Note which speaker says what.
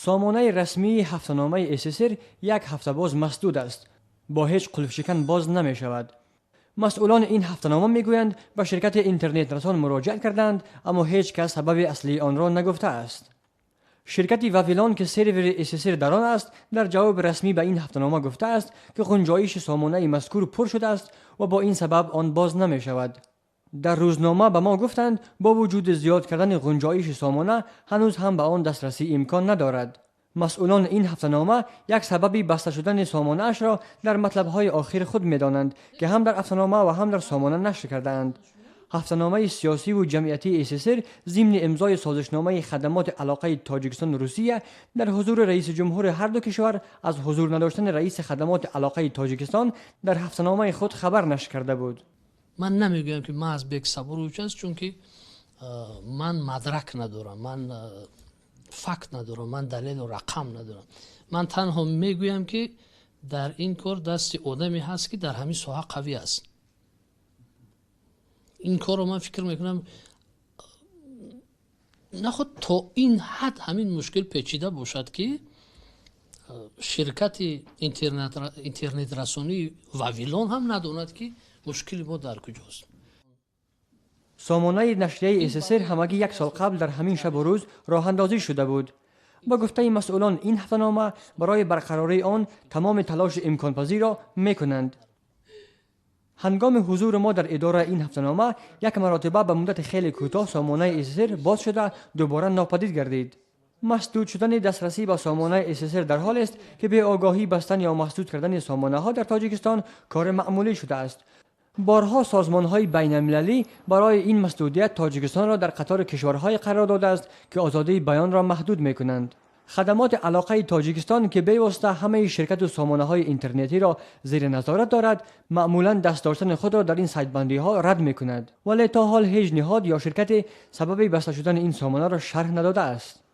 Speaker 1: Сомонаи расмии ҳафтаномаи СССР як ҳафта боз масдуд аст. Бо ҳеҷ қулфшикан боз намешавад. Масъулони ин ҳафтанома мегӯянд, ба ширкати интернетрасон муроҷиат карданд, аммо ҳеҷ кас сабаби аслии онро нагуфтааст. Ширкати Вавилон, ки сервери СССР дар он аст, дар ҷавоби расмӣ ба ин ҳафтанома гуфтааст, ки ғунҷоиши сомонаи мазкур пур шудааст ва бо ин сабаб он боз намешавад. Дар рӯзнома ба мо гуфтанд, бо вуҷуди зиёд кардани ғунҷоиши сомона ҳанӯз ҳам ба он дастрасӣ имкон надорад. Масъулони ин ҳафтанома як сабаби баста шудани сомонаашро дар матлабҳои охири худ медонанд, ки ҳам дар ҳафтанома ва ҳам дар сомона нашр кардаанд. Ҳафтаномаи сиёсиву ҷамъиятии СССР зимни имзои созишномаи хадамоти алоқаи Тоҷикистону Русия дар ҳузури раиси ҷумҳури ҳар ду кишвар аз ҳузур надоштани раиси хадамоти алоқаи Тоҷикистон дар ҳафтаномаи худ хабар нашр карда буд.
Speaker 2: Ман намегӯям, ки маҳз Бек Сабурович аст, чунки ман мадрак надорам, ман факт надорам, ман далелу рақам надорам. Ман танҳо мегӯям, ки дар ин кор дасти одаме ҳаст, ки дар ҳамин соҳа қавӣ аст. Ин корро ман фикр мекунам, наход то ин ҳад ҳамин мушкил печида бошад, ки ширкати интернетрасонии Вавилон ҳам надонад, ки мушкили мо дар куҷост.
Speaker 1: Сомонаи нашрияи СССР ҳамагӣ як сол қабл дар ҳамин шабу рӯз роҳандозӣ шуда буд. Ба гуфтаи масъулон, ин ҳафтанома барои барқарории он тамоми талоши имконпазирро мекунанд. Ҳангоми ҳузури мо дар идораи ин ҳафтанома як маротиба ба муддати хеле кӯтоҳ сомонаи СССР боз шуда, дубора нопадид гардид. Масдуд шудани дастрасӣ ба сомонаи СССР дар ҳолест, ки беогоҳӣ бастан ё маҳдуд кардани сомонаҳо дар Тоҷикистон кори маъмулӣ шудааст. Борҳо созмонҳои байналмилалӣ барои ин масдудият Тоҷикистонро дар қатори кишварҳое қарор додааст, ки озодии баёнро маҳдуд мекунанд. Хадамоти алоқаи Тоҷикистон, ки бевосита ҳамаи ширкату сомонаҳои интернетиро зери назорат дорад, маъмулан даст доштани худро дар ин сайтбандиҳо рад мекунад, вале то ҳол ҳеҷ ниҳод ё ширкате сабаби баста шудани ин сомонаро шарҳ надодааст.